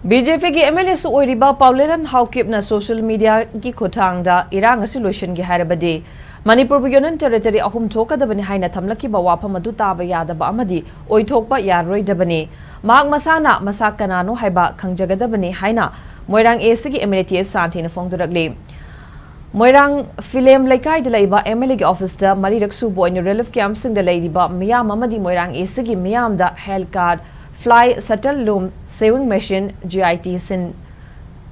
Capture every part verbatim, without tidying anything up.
B J ꯄꯤꯒꯤ M L ꯑꯦꯁꯨ ꯑꯣꯏꯔꯤꯕ ꯄꯥꯎꯂꯦꯔꯟ ꯍꯥꯎꯀꯤꯞꯅ ꯁꯣꯁꯤꯌꯦꯜ ꯃꯤꯗꯤꯌꯥꯒꯤ ꯈꯨꯠꯊꯥꯡꯗ ꯏꯔꯥꯡ ꯑꯁꯤ ꯂꯣꯏꯁꯤꯟꯒꯦ ꯍꯥꯏꯔꯕꯗꯤ ꯃꯅꯤꯄꯨꯔꯕꯨ ꯌꯨꯅꯤꯌꯟ ꯇꯦꯔꯤꯇꯣꯔꯤ ꯑꯍꯨꯝ ꯊꯣꯛꯀꯗꯕꯅꯤ ꯍꯥꯏꯅ ꯊꯝꯂꯛꯈꯤꯕ ꯋꯥꯐꯝ ꯑꯗꯨ ꯇꯥꯕ ꯌꯥꯗꯕ ꯑꯃꯗꯤ ꯑꯣꯏꯊꯣꯛꯄ ꯌꯥꯔꯣꯏꯗꯕꯅꯤ꯫ ꯃꯍꯥꯛ ꯃꯁꯥꯅ ꯃꯁꯥ ꯀꯅꯥꯅꯣ ꯍꯥꯏꯕ ꯈꯪꯖꯒꯗꯕꯅꯤ ꯍꯥꯏꯅ ꯃꯣꯏꯔꯥꯡ ꯑꯦꯁꯤꯒꯤ M L A T S ꯁꯥꯟꯇꯤꯅ ꯐꯣꯡꯗꯣꯔꯛꯂꯤ꯫ ꯃꯣꯏꯔꯥꯡ ꯐꯤꯂꯦꯝ ꯂꯩꯀꯥꯏꯗ ꯂꯩꯕ ꯑꯦꯝ ꯑꯦꯜ ꯑꯦꯒꯤ ꯑꯣꯐꯤꯁꯇ ꯃꯔꯤꯔꯛ ꯁꯨꯕ ꯑꯣꯏꯅ ꯔꯤꯂꯤꯐ ꯀꯦꯝꯞꯁꯤꯡꯗ ꯂꯩꯔꯤꯕ ꯃꯤꯌꯥꯝ ꯑꯃꯗꯤ ꯃꯣꯏꯔꯥꯡ ꯑꯦꯁꯤꯒꯤ ꯃꯤꯌꯥꯝꯗ health card, fly shuttle loom, sewing machine, G I T ꯁꯤꯟ,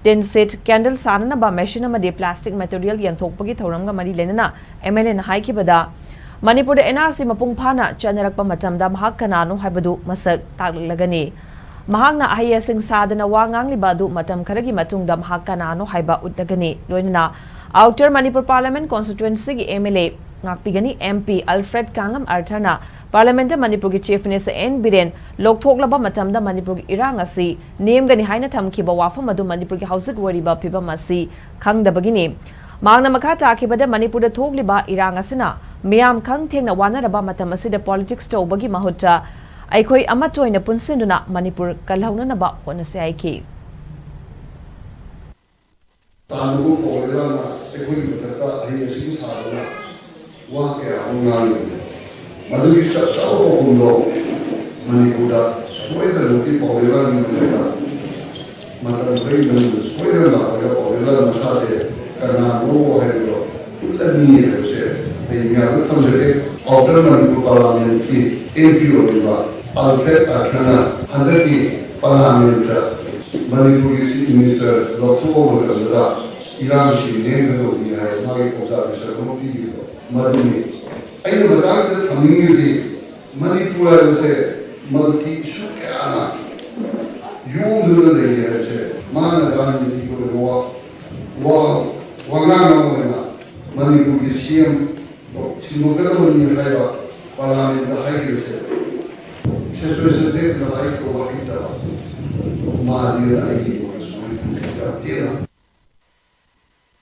ꯇꯤꯟ ꯁꯤꯠ, ꯀꯦꯟꯗꯜ ꯁꯥꯅꯅꯕ ꯃꯦꯁꯤꯟ ꯑꯃꯗꯤ ꯄ꯭ꯂꯥꯁꯇꯤꯛ ꯃꯦꯇꯔꯤꯌꯦꯜ ꯌꯦꯟꯊꯣꯛꯄꯒꯤ ꯊꯧꯔꯝꯒ ꯃꯔꯤ ꯂꯩꯅꯅ ꯑꯦꯝ ꯑꯦꯜ ꯑꯦꯅ ꯍꯥꯏꯈꯤꯕꯗ, ꯃꯅꯤꯄꯨꯔꯗ ꯑꯦꯟ ꯑꯥꯔ ꯁꯤ ꯃꯄꯨꯡ ꯐꯥꯅ ꯆꯠꯅꯔꯛꯄ ꯃꯇꯝꯗ ꯃꯍꯥꯛ ꯀꯅꯥꯅꯣ ꯍꯥꯏꯕꯗꯨ ꯃꯁꯛ ꯇꯥꯛꯂꯒꯅꯤ꯫ ꯃꯍꯥꯛꯅ ꯑꯍꯩ ꯑꯁꯤꯡ ꯁꯥꯗꯅ ꯋꯥ ꯉꯥꯡꯂꯤꯕ ꯑꯗꯨ ꯃꯇꯝ ꯈꯔꯒꯤ ꯃꯇꯨꯡꯗ ꯃꯍꯥꯛ ꯀꯅꯥꯅꯣ ꯍꯥꯏꯕ ꯎꯠꯂꯒꯅꯤ꯫ ꯂꯣꯏꯅꯅ ꯑꯥꯎꯇꯔ ꯃꯅꯤꯄꯨꯔ ꯄꯥꯔꯂꯤꯌꯥꯃꯦꯟꯠ ꯀꯣꯟꯁꯇꯤꯇ꯭ꯋꯦꯟꯁꯤꯒꯤ ꯑꯦꯝ ꯑꯦꯜ ꯑꯦ ꯉꯥꯛꯄꯤꯒꯅꯤ꯫ ꯑꯦꯝ ꯄꯤ ꯑꯜꯐ꯭ꯔꯦꯗ ꯀꯥꯉꯝ ꯑꯥꯔꯊꯔꯅ ꯄꯥꯔꯂꯤꯌꯥꯃꯦꯟꯠꯇ ꯃꯅꯤꯄꯨꯔꯒꯤ ꯆꯤꯐ ꯃꯤꯅꯤꯁꯇꯔ ꯑꯦꯟ ꯕꯤꯔꯦꯟ ꯂꯧꯊꯣꯛꯂꯕ ꯃꯇꯝꯗ ꯃꯅꯤꯄꯨꯔꯒꯤ ꯏꯔꯥꯡ ꯑꯁꯤ ꯅꯦꯝꯒꯅꯤ ꯍꯥꯏꯅ ꯊꯝꯈꯤꯕ ꯋꯥꯐꯝ ꯑꯗꯨ ꯃꯅꯤꯄꯨꯔꯒꯤ ꯍꯧꯖꯤꯛ ꯑꯣꯏꯔꯤꯕ ꯐꯤꯕꯝ ꯑꯁꯤ ꯈꯪꯗꯕꯒꯤꯅꯤ꯫ ꯃꯍꯥꯛꯅ ꯃꯈꯥ ꯇꯥꯈꯤꯕꯗ ꯃꯅꯤꯄꯨꯔꯗ ꯊꯣꯛꯂꯤꯕ ꯏꯔꯥꯡ ꯑꯁꯤꯅ ꯃꯤꯌꯥꯝ ꯈꯪ ꯊꯦꯡꯅ ꯋꯥꯅꯔꯕ ꯃꯇꯝ ꯑꯁꯤꯗ ꯄꯣꯂꯤꯇꯤꯛꯁ ꯇꯧꯕꯒꯤ ꯃꯍꯨꯠꯇ ꯑꯩꯈꯣꯏ ꯑꯃꯠꯇ ꯑꯣꯏꯅ ꯄꯨꯟꯁꯤꯟꯗꯨꯅ ꯃꯅꯤꯄꯨꯔ ꯀꯜꯍꯧꯅꯅꯕ ꯍꯣꯠꯅꯁꯤ ꯍꯥꯏꯈꯤ꯫ ꯇꯥꯡꯗꯨ ꯄꯥꯎꯂꯦꯂꯥꯅ ꯑꯩꯈꯣꯏꯒꯤ ꯃꯊꯛꯇ ꯑꯍꯩ ꯑꯁꯤꯡ ꯁꯥꯗꯨꯅ ꯋꯥ ꯀꯌꯥ ꯑꯃ ꯉꯥꯡꯂꯤꯕꯅꯤ꯫ ꯃꯗꯨꯒꯤ ꯆꯞ ꯆꯥꯕ ꯄꯥꯎꯈꯨꯝꯗꯣ ꯃꯅꯤꯄꯨꯔꯗ ꯁꯣꯏꯗꯅꯃꯛꯀꯤ ꯄꯥꯎꯂꯦꯂꯥꯒꯤ ꯃꯊꯛꯇ ꯃꯇꯝ ꯈꯔꯒꯤ ꯃꯅꯨꯡꯗ ꯁꯣꯏꯗꯅ ꯂꯥꯛꯂꯒ ꯄꯥꯎꯂꯦꯂꯥ ꯃꯁꯥꯁꯦ ꯀꯅꯥꯅꯣ ꯍꯥꯏꯕꯗꯣ ꯎꯠꯂꯅꯤ ꯍꯥꯏꯕꯁꯦ ꯑꯩ ꯃꯌꯥꯝꯗ ꯊꯝꯖꯒꯦ꯫ ꯑꯥꯎꯇꯔ ꯃꯅꯤꯄꯨꯔ ꯄꯥꯔꯂꯤꯌꯥꯃꯦꯟꯠꯀꯤ ꯑꯦꯝ ꯄꯤ ꯑꯣꯏꯔꯤꯕ ꯑꯜꯐ꯭ꯔꯦꯗ ꯑꯥꯔꯊꯔꯅ ꯍꯟꯗꯛꯀꯤ ꯄꯥꯔꯂꯤꯌꯥꯃꯦꯟꯠꯇ ꯃꯅꯤꯄꯨꯔꯒꯤ ꯆꯤꯐ ꯃꯤꯅꯤꯁꯇꯔ ꯂꯧꯊꯣꯛꯄ ꯃꯇꯝꯗ ꯏꯔꯥꯡꯁꯤ ꯅꯦꯝꯒꯗꯧꯕꯅꯤ ꯍꯥꯏꯕ ꯃꯥꯒꯤ ꯑꯣꯕꯖꯥꯔꯕꯦꯁꯟ ꯑꯃ ꯄꯤꯈꯤꯕꯗꯣ ꯃꯗꯨꯅꯤ꯫ ꯑꯩꯅ ꯃꯇꯥꯡꯁꯤꯗ ꯊꯝꯅꯤꯡꯉꯤꯕꯗꯤ ꯃꯅꯤꯄꯨꯔ ꯍꯥꯏꯕꯁꯦ ꯃꯗꯨꯒꯤ ꯏꯁꯨ ꯀꯌꯥꯅ ꯌꯣꯝꯗꯨꯅ ꯂꯩꯔꯤ ꯍꯥꯏꯕꯁꯦ ꯃꯥꯅ ꯒꯥꯟꯙꯤꯖꯤꯒꯤ ꯑꯣꯏꯕ ꯋꯥ-, ꯋꯥ-, ꯋꯥꯉꯥꯡ ꯑꯃ ꯑꯣꯏꯅ ꯃꯅꯤꯄꯨꯔꯒꯤ ꯁꯤ ꯑꯦꯝ ꯁꯤꯟꯗꯣꯛꯀꯗꯕꯅꯤ ꯍꯥꯏꯕ ꯄꯥꯔꯂꯤꯌꯥꯃꯦꯟꯠꯇ ꯍꯥꯏꯈꯤꯕꯁꯦ ꯁꯦꯆꯨꯔꯦꯁꯟꯁꯦ ꯑꯦꯅꯥꯂꯥꯏꯁ ꯇꯧꯕ ꯍꯩꯇꯕ ꯃꯥꯜꯂꯦꯅ ꯑꯩꯒꯤ